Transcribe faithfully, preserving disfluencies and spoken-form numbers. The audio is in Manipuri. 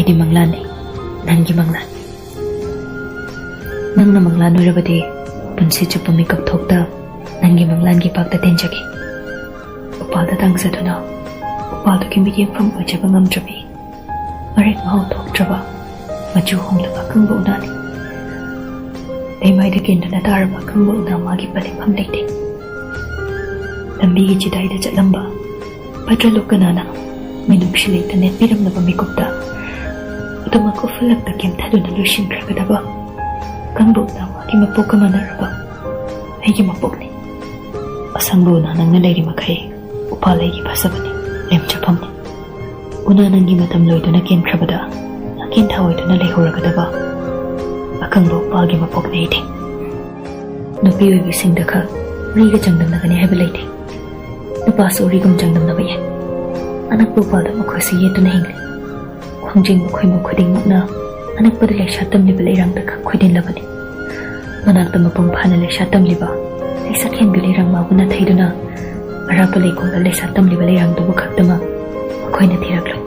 ꯅꯪꯒꯤ ꯃꯪꯂꯥꯟꯅꯤ, ꯅꯪꯒꯤ ꯃꯪꯂꯥꯟ꯫ ꯅꯪꯅ ꯃꯪꯂꯥꯟ ꯑꯣꯏꯔꯕꯗꯤ ꯄꯨꯟꯁꯤ ꯆꯨꯞꯄ ꯃꯤꯀꯞ ꯊꯣꯛꯇ ꯅꯪꯒꯤ ꯃꯪꯂꯥꯟꯒꯤ ꯄꯥꯛꯇ ꯇꯤꯟꯖꯒꯦ꯫ ꯎꯄꯥꯜꯗ ꯇꯥꯡꯖꯗꯨꯅ ꯎꯄꯥꯜꯗꯨꯒꯤ ꯃꯤꯠꯌꯦꯡꯐꯝ ꯑꯣꯏꯖꯕ ꯉꯝꯗ꯭ꯔꯕꯤ, ꯃꯔꯦꯛ ꯃꯍꯥꯎ ꯊꯣꯛꯇ꯭ꯔꯕ, ꯃꯆꯨ ꯍꯣꯡꯂꯕ ꯑꯀꯪꯕ ꯎꯅꯥꯅꯤ꯫ ꯂꯩꯃꯥꯏꯗ ꯀꯦꯟꯗꯨꯅ ꯇꯥꯔꯕ ꯑꯀꯪꯕ ꯎꯅꯥ ꯃꯥꯒꯤ ꯄꯂꯤꯐꯝ ꯂꯩꯇꯦ꯫ ꯂꯝꯕꯤꯒꯤ ꯆꯤꯗꯥꯏꯗ ꯆꯠꯂꯝꯕ ꯐꯠꯇ꯭ꯔ ꯂꯨꯞ ꯀꯅꯥꯅ ꯃꯤꯅꯨꯡꯁꯤ ꯂꯩꯇ ꯅꯦꯠꯄꯤꯔꯝꯂꯕ ꯃꯤꯀꯨꯞꯇ ꯑꯗꯨꯃꯛ ꯎꯐꯨꯜꯂꯛꯇ ꯀꯦꯝꯊꯗꯨꯅ ꯂꯣꯏꯁꯤꯟꯈ꯭ꯔꯒꯗꯕ ꯑꯀꯪꯕ ꯎꯅꯥ ꯃꯥꯒꯤ ꯃꯄꯣꯛꯀ ꯃꯥꯟꯅꯔꯕ ꯑꯩꯒꯤ ꯃꯄꯣꯛꯅꯤ꯫ ꯑꯁꯪꯕ ꯎꯅꯥ ꯅꯪꯅ ꯂꯩꯔꯤ ꯃꯈꯩ ꯎꯄꯥꯜ ꯑꯩꯒꯤ ꯐꯖꯕꯅꯤ, ꯂꯦꯝꯖꯐꯝꯅꯤ꯫ ꯎꯅꯥ ꯅꯪꯒꯤ ꯃꯇꯝ ꯂꯣꯏꯗꯨꯅ ꯀꯦꯟꯈ꯭ꯔꯕꯗ ꯅꯥꯀꯦꯟ ꯊꯥ ꯑꯣꯏꯗꯨꯅ ꯂꯩꯍꯧꯔꯒꯗꯕ ꯑꯀꯪꯕ ꯎꯄꯥꯜꯒꯤ ꯃꯄꯣꯛꯅꯤ ꯑꯩꯗꯤ꯫ ꯅꯨꯄꯤ ꯑꯣꯏꯕꯤꯁꯤꯡꯗ ꯈꯛ ꯎꯔꯤꯒ ꯆꯥꯡꯗꯝꯅꯒꯅꯤ ꯍꯥꯏꯕ ꯂꯩꯇꯦ꯫ ꯅꯨꯄꯥꯁꯨ ꯎꯔꯤꯒꯨꯝ ꯆꯥꯡꯗꯝꯅꯕ ꯌꯥꯏ꯫ ꯑꯅꯛꯄ ꯎꯄꯥꯜꯗ ꯃꯈꯣꯏꯁꯨ ꯌꯦꯠꯇꯨꯅ ꯍꯤꯡꯂꯤ꯫ ꯈꯣꯡꯖꯦꯡꯕ ꯈꯨꯗꯤꯡꯃꯛꯅ ꯑꯅꯛꯄꯗ ꯂꯩꯁꯥ ꯇꯝꯂꯤꯕ ꯂꯩꯔꯥꯡꯗ ꯈꯛ ꯈꯣꯏꯗꯤꯜꯂꯕꯅꯤ꯫ ꯃꯅꯥꯛꯇ ꯃꯄꯨꯡ ꯐꯥꯅ ꯂꯩꯁꯥ ꯇꯝꯂꯤꯕ ꯂꯩꯁꯥꯈꯦꯝꯕꯤ ꯂꯩꯔꯥꯡ ꯃꯥꯕꯨ ꯅꯥꯊꯩꯗꯨꯅ ꯑꯔꯥꯞꯄ ꯂꯩꯀꯣꯜꯗ ꯂꯩꯁꯥ ꯇꯝꯂꯤꯕ ꯂꯩꯔꯥꯡꯗꯨꯕꯨ ꯈꯛꯇꯃꯛ ꯃꯈꯣꯏꯅ ꯊꯤꯔꯛꯂꯣꯏ꯫